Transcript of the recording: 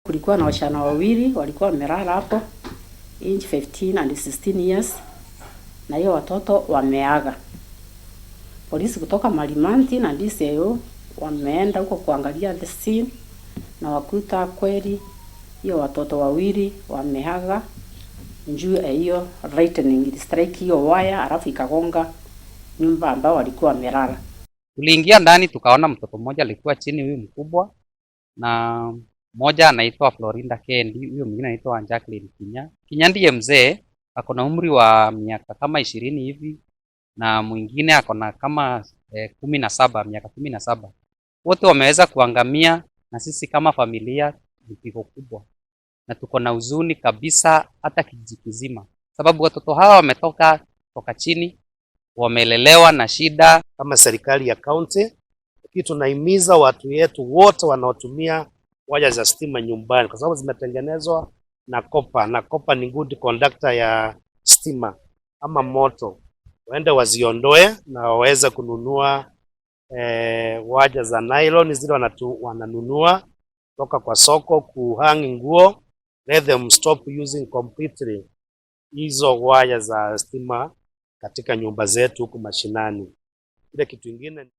Kulikuwa na wasichana wawili walikuwa wamelala hapo, age 15 and 16 years, na hiyo watoto wameaga. Polisi kutoka Marimanti na DCIO wameenda huko kuangalia the scene na wakuta kweli hiyo watoto wawili wameaga juu ya hiyo lightning strike hiyo waya, alafu ikagonga nyumba ambao walikuwa wamelala. Tuliingia ndani tukaona mtoto mmoja alikuwa chini, huyu mkubwa, na mmoja anaitwa Florinda Kendi, huyo mwingine anaitwa Jacqueline Kinya. Kinya ndiye mzee, ako na umri wa miaka kama 20 hivi, na mwingine ako na kama 17, miaka 17. Wote wameweza kuangamia, na sisi kama familia ni pigo kubwa, na tuko na huzuni kabisa, hata kijiji kizima, sababu watoto hawa wametoka toka chini, wamelelewa na shida. Kama serikali ya kaunti, lakini tunahimiza watu wetu wote wanaotumia waya za stima nyumbani, kwa sababu zimetengenezwa na copper, na copper ni good conductor ya stima ama moto, waende waziondoe na waweze kununua waya za nylon zile wananunua kutoka kwa soko kuhang nguo. Let them stop using completely hizo waya za stima katika nyumba zetu huku mashinani. Ile kitu ingine